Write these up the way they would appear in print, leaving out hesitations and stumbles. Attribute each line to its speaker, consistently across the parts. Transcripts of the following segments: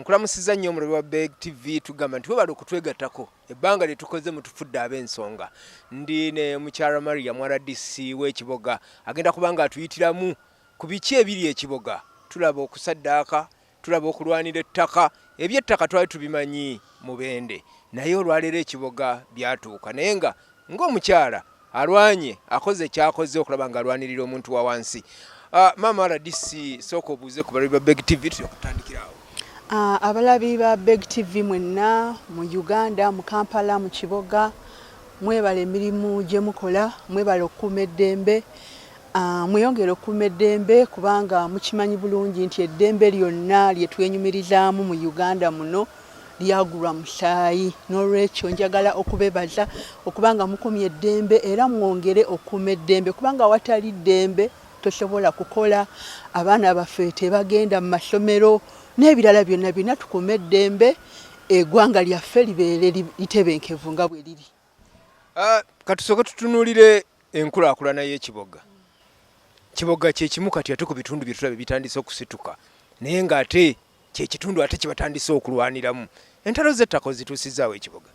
Speaker 1: Nkulamusiza nnyo omulabi wa Beg TV, tugamba nti webale okutwegattako ebbanga lye tukoze mutufudde ab'ensonga. Ndi ne mukyala Maria RDC w'Ekiboga, agenda kuba nga atuyitiramu ku biki ebiri Ekiboga. Tulaba okusaddaaka, tulaba okulwanira ettaka. Eby'ettaka twali tubimanyi Mubende, naye olwaleero Ekiboga byatuuka, naye nga ng'omukyala alwanye, akoze kyakoze okulaba nga alwanirira omuntu wa wansi. Maama RDC, sooka obuuze ku balabi ba Beg TV, tutya okutandikira awo.
Speaker 2: Abalabi ba Beg TV mwenna mu Uganda, mu Kampala, mu Kiboga, mwebale emirimu gye mukola, mwebale okukuuma eddembe. Mweyongere okukuuma eddembe kubanga mukimanyi bulungi nti eddembe lyonna lye twenyumirizaamu mu Uganda muno lyagulwa musaayi. N'olwekyo njagala okubebaza okubanga mukumye eddembe era mwongere okukuuma eddembe, kubanga awatali ddembe tosobola kukola, abaana baffe tebagenda mu masomero n'ebirala byonna byonna. Tukuume eddembe, eggwanga lyaffe libeere litebenkevu nga bwe liri.
Speaker 1: Katusooke tutunuulire enkulaakulana y'Ekiboga. Kiboga kye kimu kati ate ku bitundu bye tulaba ebitandise okusituka, naye ng'ate kye kitundu ate kye batandise okulwaniramu. Entalo z'ettaka ozituusizzaawo Ekiboga?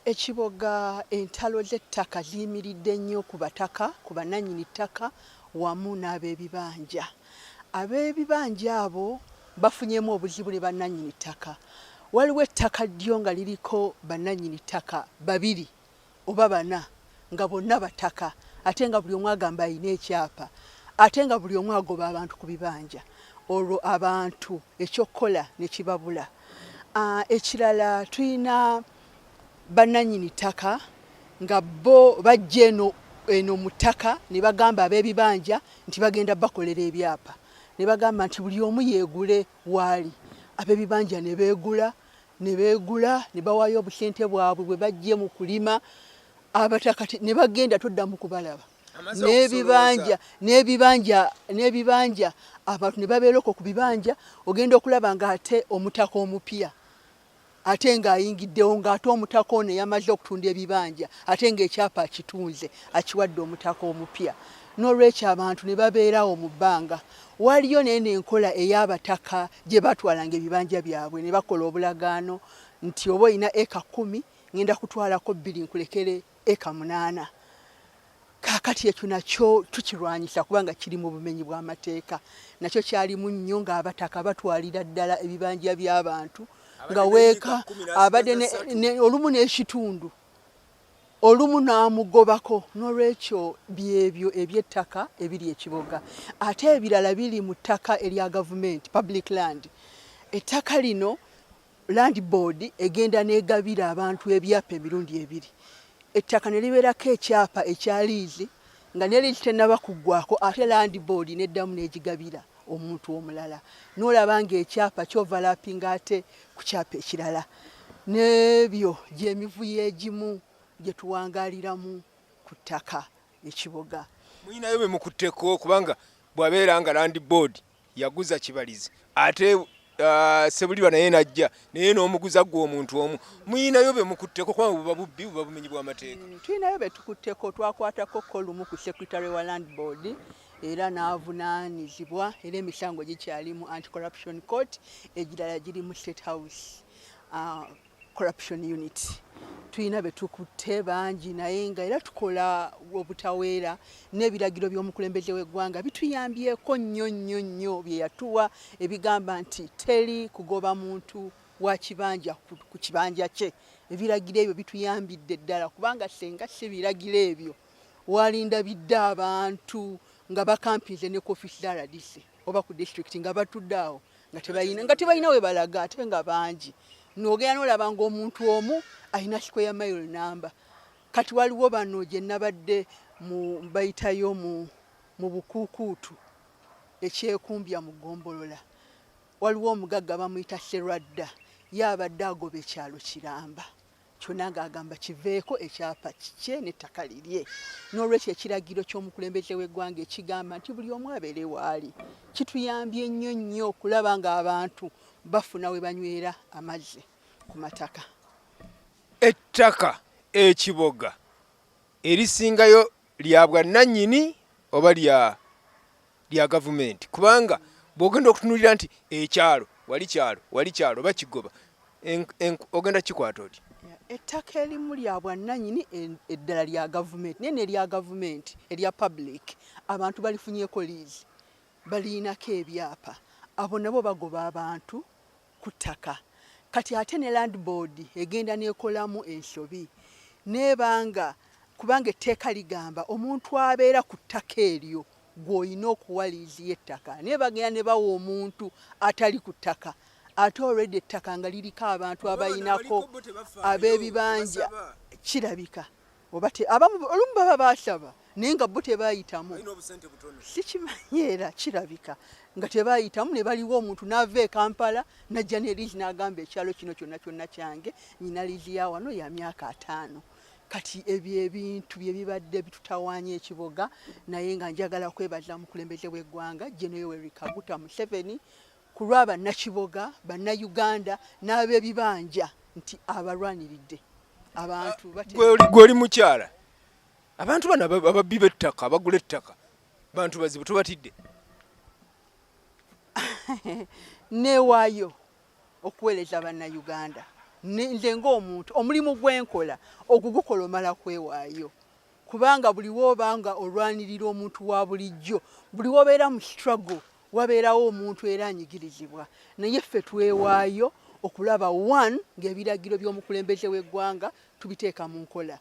Speaker 2: Ekiboga entalo z'ettaka ziyimiridde nnyo ku bataka, ku bannannyini ttaka wamu n'ab'ebibanja. Ab'ebibanja abo bafunyemu obuzibu ne bannannyini ttaka. Waliwo ettaka ddyo nga liriko bannannyini ttaka babiri oba bana nga bonna bataka, ate nga buli omu agamba alina ekyapa, ate nga buli omu agoba abantu ku bibanja, olwo abantu ekyokukola ne kibabula. Ekirala, tulina bannannyini ttaka nga bo bajja eno eno mu ttaka ne bagamba ab'ebibanja nti bagenda bakolera ebyapa, ne bagamba nti buli omu yeegule waali. Ab'ebibanja ne beegula, ne beegula, ne bawaayo obusente bwabwe bwe baggye mu kulima, abataka ne bagenda toddamu kubalaba. N'ebibanja, n'ebibanja, n'ebibanja, abantu ne babeera okwo ku bibanja. Ogenda okulaba ng'ate omutaka omupya ate ng'ayingiddewo, ng'ate omutaka ono yamaze okutunda ebibanja, ate ng'ekyapa akitunze, akiwadde omutaka omupya. N'olwekyo abantu ne babeerawo mu bbanga. Waliyo neeno enkola ey'abataka gye batwalanga ebibanja byabwe ne bakola obulagaano nti oba olina eka 10, ngenda kutwalako 2 nkulekere eka 8. Kaakati ekyo nakyo tukirwanyisa kubanga kiri mu bumenyi bw'amateeka. Nakyo kyalimu nnyo ng'abataka batwalira ddala ebibanja by'abantu, nga weeka abadde olumu n'ekitundu, olumu n'amugobako. N'olwekyo byebyo eby'ettaka ebiri Ekiboga. Ate ebirala biri mu ttaka erya gavumenti, public land. Ettaka lino Land Board egenda n'egabira abantu ebyapa emirundi ebiri. Ettaka ne libeerako ekyapa ekya liizi, nga ne liizi tennaba kuggwako ate Land Board n'eddamu n'egigabira omuntu omulala, n'olaba ng'ekyapa kyovalapinga ate ku kyapa ekirala. N'ebyo gy'emivuyo egimu gye tuwangaaliramu ku ttaka Ekiboga.
Speaker 1: Mulinayo be mukutteko? Kubanga bw'abeera nga Land Board yaguza Kibalizi, ate Sebulirwa naye najja naye n'omuguza ggwe omuntu omu, muyinayo be mukutteko? Kubanga buba bubbi, buba bumenyi bw'amateeka.
Speaker 2: Tulinayo be tukutteko. Twakwatako ko lumu ku secretary wa Land Board era n'avunaanyizibwa, era emisango gikyali mu Anti-Corruption Court, egirala giri mu State House Corruption Unit. Tulina be tukutte bangi, naye nga era tukola obutaweera n'ebiragiro by'omukulembeze w'eggwanga bituyambyeko nnyo nnyo nnyo, bye yatuwa ebigamba nti teri kugoba muntu wa kibanja ku kibanja kye. Ebiragiro ebyo bituyambidde ddala, kubanga senga si biragiro ebyo, walindabidde abantu nga bakampinze ne ku office za RDC oba ku district nga batudde awo nga tebalina we balaga, ate nga bangi. Nogenda nolaba ng'omuntu omu alina square mile namba. Kati waliwo bano gye nabadde mu bayitayo mu bukuukuutu ekyekumbya mu ggombolola, waliwo omugagga bamuyita Serwadda, ye abadde agoba ekyalo kiramba kyonna ng'agamba kiveeko ekyapa kikye n'ettaka lirye. N'olwekyo ekiragiro ky'omukulembeze w'eggwanga ekigamba nti buli omu abeere waali kituyambye nnyo nnyo okulaba ng'abantu bafuna we banywera amazzi ku mataka.
Speaker 1: Ettaka Ekiboga erisingayo lya bwannannyini oba lya gavumenti? Kubanga bw'ogenda okutunuulira nti ekyalo Wali kyalo, wali kyalo bakigoba. Ogenda kikwata oti?
Speaker 2: Ettaka erimu lya bwannannyini, eddala lya gavumenti, naye nerya gavumenti erya public abantu balifunyeko liizi, baliinako ebyapa, abo nabo bagoba abantu ku ttaka. Kati ate ne land board egenda nekolamu ensobi nebanga, kubanga etteeka ligamba omuntu abeera ku ttaka eryo gw'olina okuwa liizi y'ettaka, naye bagenda ne bawa omuntu atali ku ttaka, ate already ettaka nga liriko abantu abayinako ab'ebibanja. Kirabika oba abamu olumu baba basaba naye nga bo tebayitamu, sikimanyi, era kirabika nga tebayitamu ne baliwo omuntu n'ava e Kampala n'ajja ne liizi n'agamba ekyalo kino kyonna kyonna kyange, nyina liizi ya wano ya myaka 50. Kati ebyo ebintu bye bibadde bitutawaanya ekiboga, naye nga njagala kwebaza mukulembeze w'eggwanga General Yoweri Kaguta Museveni ku lwa bannakiboga, bannayuganda n'ab'ebibanja nti abalwaniridde abantu.
Speaker 1: Gwe oli mukyala, abantu bano ababbi b'ettaka, abagula ettaka, bantu bazibu, tubatidde.
Speaker 2: Neewaayo okuweereza bannayuganda. Nze ng'omuntu omulimu gwenkola ogugukola omala kwewaayo, kubanga buli woobanga olwanirira omuntu wa bulijjo, buli wobeera mu struggle wabeerawo omuntu era anyigirizibwa, naye ffe twewaayo okulaba one ng'ebiragiro by'omukulembeze w'eggwanga tubiteeka mu nkola,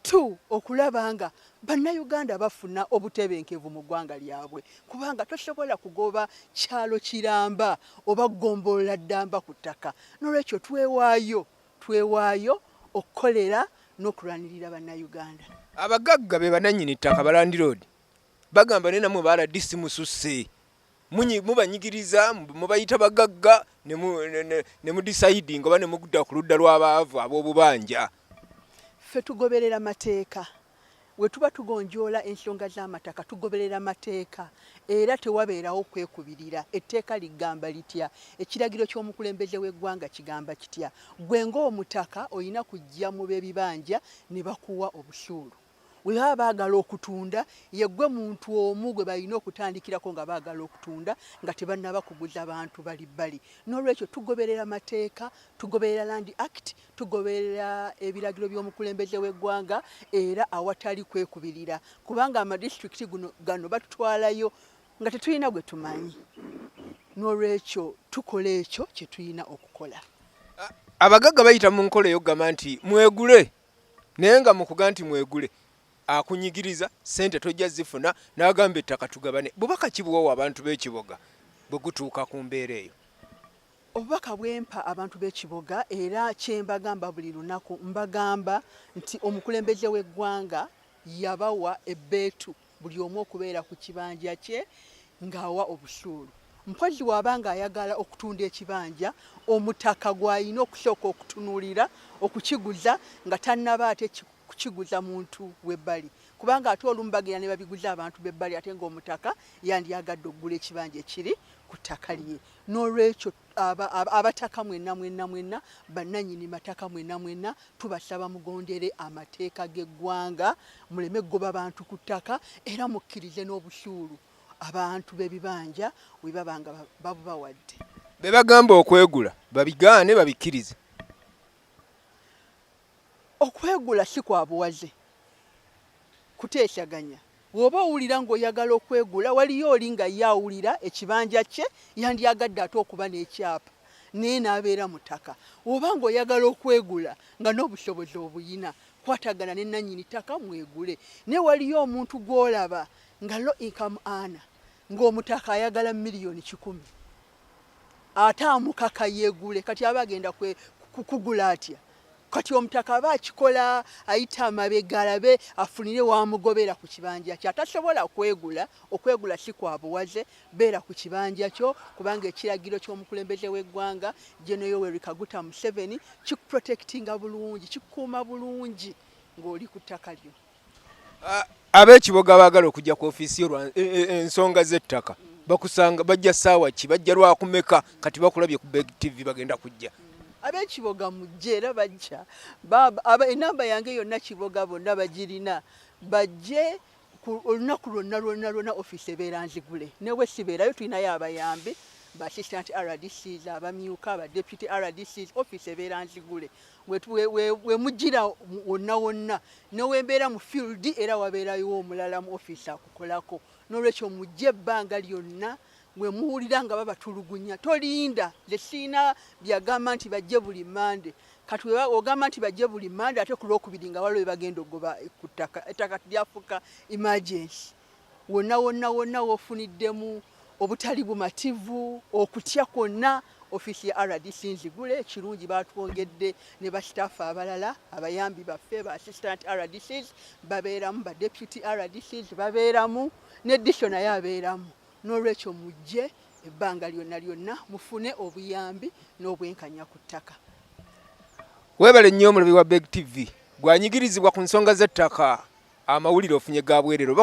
Speaker 2: two okulaba nga bannayuganda bafuna obutebenkevu mu ggwanga lyabwe, kubanga tosobola kugoba kyalo kiramba oba ggombolola ddamba ku ttaka. N'olwekyo twewaayo okukolera n'okulwanirira bannayuganda.
Speaker 1: Abagagga be banannyini ttaka, ba landlord, bagamba naye namwe ba RDC mususse, mubanyigiriza, mubayita bagagga ne mudecidinga oba ne mugudda ku ludda lw'abaavu ab'obubanja.
Speaker 2: Ffe tugoberera mateeka. We tuba tugonjoola ensonga z'amataka tugoberera mateeka, era tewabeerawo kwekubirira. Etteeka ligamba litya? Ekiragiro ky'omukulembeze w'eggwanga kigamba kitya? Gwe ng'omutaka olina kujja mu b'ebibanja ne bakuwa obusuulu. We baba baagala okutunda, ye ggwe muntu omu gwe balina okutandikirako nga baagala okutunda nga tebannaba kuguza bantu bali bbali. N'olwekyo tugoberera mateeka, tugoberera Land Act, tugoberera ebiragiro by'omukulembeze w'eggwanga, era awatali kwekubirira, kubanga amadisitulikiti gano batutwalayo nga tetulina gwe tumanyi. N'olwekyo tukola ekyo kye tulina okukola.
Speaker 1: Abagagga bayita mu nkola ey'okugamba nti mwegule, naye nga mukuga nti mwegule akunyigiriza, ssente tojja zifuna, n'agamba ettaka tugabane. Bubaka ki bwowa abantu b'ekiboga bwe gutuuka ku mbeera eyo?
Speaker 2: Obubaka bwempa abantu b'ekiboga, era kyembagamba buli lunaku, mbagamba nti omukulembeze w'eggwanga yabawa ebbeetu buli omu okubeera ku kibanja kye ng'awa obusuulu. Mpozi waba ng'ayagala okutunda ekibanja, omutaka gw'alina okusooka okutunuulira okukiguza nga tannaba ate kukiguza muntu w'ebbali, kubanga ate olumu bagenda ne babiguza abantu b'ebbali ate ng'omutaka yandyagadde okugula ekibanja ekiri ku ttaka lye. N'olwekyo abataka mwenna mwenna mwenna, bannannyini mataka mwenna mwenna, tubasaba mugondere amateeka g'eggwanga, muleme kugoba bantu ku ttaka, era mukkirize n'obusuulu abantu b'ebibanja we baba nga babubawadde.
Speaker 1: Be bagamba okwegula babigaane, babikkirize.
Speaker 2: Okwegula si kwa buwaze, kuteesaganya. Bw'oba owulira ng'oyagala okwegula, waliyo oli nga ye awulira ekibanja kye yandyagadde ate okuba n'ekyapa naye n'abeera mu ttaka. Bw'oba ng'oyagala okwegula nga n'obusobozi obuyina, kwatagana ne nannyini ttaka mwegule. Naye waliyo omuntu gw'olaba nga low income earner, ng'omutaka ayagala 100,000,000 ate amukaka yeegule. Kati aba agenda kugula atya? Kati omutaka aba akikola ayita amabega alabe afunire wamugobera ku kibanja kye. Atasobola kwegula, okwegula si kwa buwaze, beera ku kibanja kyo, kubanga ekiragiro ky'omukulembeze w'eggwanga General Yoweri Kaguta Museveni kikuprotectinga bulungi, kikukuuma bulungi ng'oli ku ttaka lyo.
Speaker 1: Ab'ekiboga baagala okujja ku ofiisi yo ensonga z'ettaka, bakusanga bajja ssaawa ki? Bajja lwakumeka? Kati bakulabye ku Beg TV, bagenda kujja.
Speaker 2: Ab'ekiboga mujje, era bajja. Enamba yange yonna Kiboga bonna bagirina, bajje olunaku lwonna lwonna lwonna, ofiisi ebeera nzigule. Newe sibeerayo, tulinayo abayambi. Ba assistant RDCs, abamyuka, aba deputy RDCs, office ebeera nzigule. Wemujjira wonna wonna, newembeera mu field, era wabeerayo omulala mu office akukolako. N'olwekyo mujje ebbanga lyonna we muwulira nga babatulugunya. Tolinda, nze siina byagamba nti bajje buli Mande. Kati ogamba nti bajje buli Mande, ate ku Lwokubiri nga waliwo bagenda okugoba ku ttaka. Ettaka lyafuuka emergency. Wonna wonna wonna woofuniddemu obutali bumativu, okutya kwonna, ofiisi ya RDC nzigule. Ekirungi, batwongedde ne ba staff abalala, abayambi baffe ba assistant RDCs babeeramu, ba deputy RDCs babeeramu, ne DISO naye abeeramu. N'olwekyo mujje ebbanga lyonna lyonna mufune obuyambi n'obwenkanya ku ttaka.
Speaker 1: Weebale nnyo, omulabi wa Beg TV. Gwanyigirizibwa ku nsonga z'ettaka, amawulire ofunye ga bwerero.